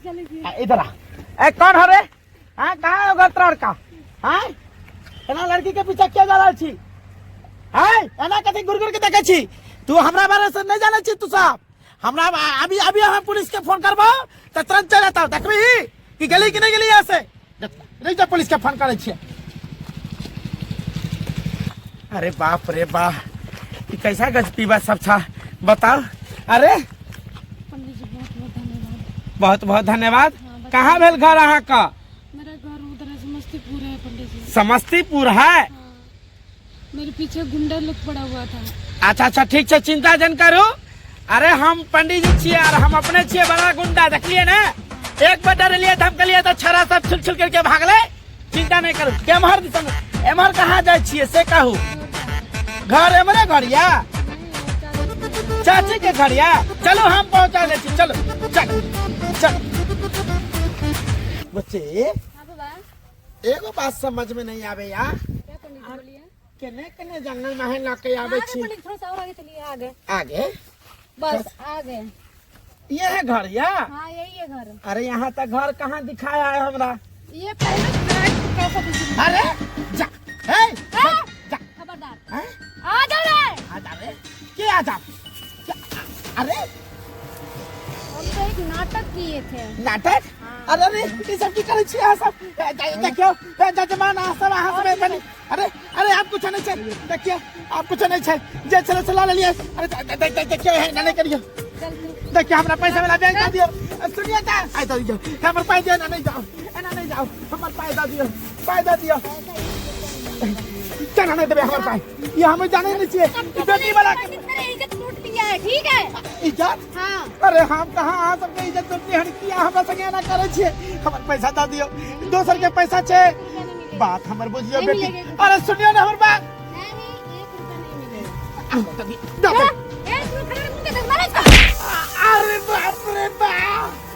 चले छी। आ, इधर आ। ए कौन हो रे? हाँ, कहाँ हो घर तोहर का? हाँ, एना लड़की के पीछे किया जा रहल छी? हाँ, एना कथी घुर घुर के देखे छी तू? हमरा बारे से नहीं जाने छी तू सब। हमरा अभी अभी हम पुलिस के फोन करबो तऽ तुरंत चलि एतौ। देखबही कि गेली कि नहीं गेली यहाँ से। नहीं जा, पुलिस के फोन करै छियै। अरे बाप रे बाप, ई कैसा गजपीबा सब छा, बताओ। अरे पंडित जी, बहुत बहुत धन्यवाद। बहुत बहुत धन्यवाद। हाँ, बताइए। कहाँ भेल घर अहाँ का? मेरा घर उधर है, समस्तीपुर है पंडित जी। समस्तीपुर है? हाँ, मेरे पीछे गुंडा लोग पड़ा हुआ था। अच्छा अच्छा, ठीक छै, चिंता जन करू। अरे हम पंडित जी छियै और हम अपने छियै बड़ा गुंडा, देखलिए ने? एक बार डरलिए धमकलिए तऽ छड़ा सब छुल छुल करके भागले। चिंता नहीं करू। केम्हर दिसन, एम्हर कहाँ जाइ छियै से कहू। घर एम्हरे घर या चाची के घर या? चलो, हम पहुंचा दै छी। चलो चलो चलो। बच्चे। हाँ बाबा। एगो बात समझ में नहीं आवे यार। क्या पंडित जी, बोलिए। केने केने जंगल में है लके आवे आगे छी? पंडित, थोड़ा सा और आगे चलिए, आगे। आगे? बस आगे। ये है घर या? हाँ, यही है घर। अरे यहाँ तक घर कहाँ दिखाया है हमरा? ये पहले कैसा दिख- अरे जा, हे जा। खबरदार। हैं? आ जाओ रे। आ जा रे के आ जा? अरे हम तो एक नाटक किए थे। नाटक? हाँ। अरे अरे, ई सब की करै छी अहाँ सब? देखियौ ए, जजमान अहाँ सब, अहाँ सब बनी। अरे अरे, आप कुछ नहीं छै। देखियौ, आप कुछ नहीं छै, जे छलै से लऽ लेलियै। अरे देखियौ, एहन नहि करियौ। चल तू। देखियौ, हमरा पैसा वाला बैंक दऽ दियौ। सुनिए तऽ, आइ दऽ दियौ हमर पाइ दियौ। एना नहि जाउ, एना नहि जाउ, हमर पाइ दऽ दियौ, पाइ दऽ दियौ। केना नहि देबै हमर पाइ? ई हम जानै नहि छियै ई बेटी वाला के। तेरे इज्जत लूट लिया है, ठीक है? इज्जत? हाँ। अरे हम कहाँ अहाँ सबके इज्जत लूटली हन? किया हमरा संगे एना करै छियै? हमर पैसा दऽ दियौ, दोसर के पैसा छै। बात हमर बुझियौ। नहीं बेटी मिलेगा। अरे सुनियौ ने हमर बात। नहीं, 1 रुपया नहीं मिलेगा। दऽ दे। ए, तू खड़े मुंह के देख, मारो इसको। अरे बाप रे बाप।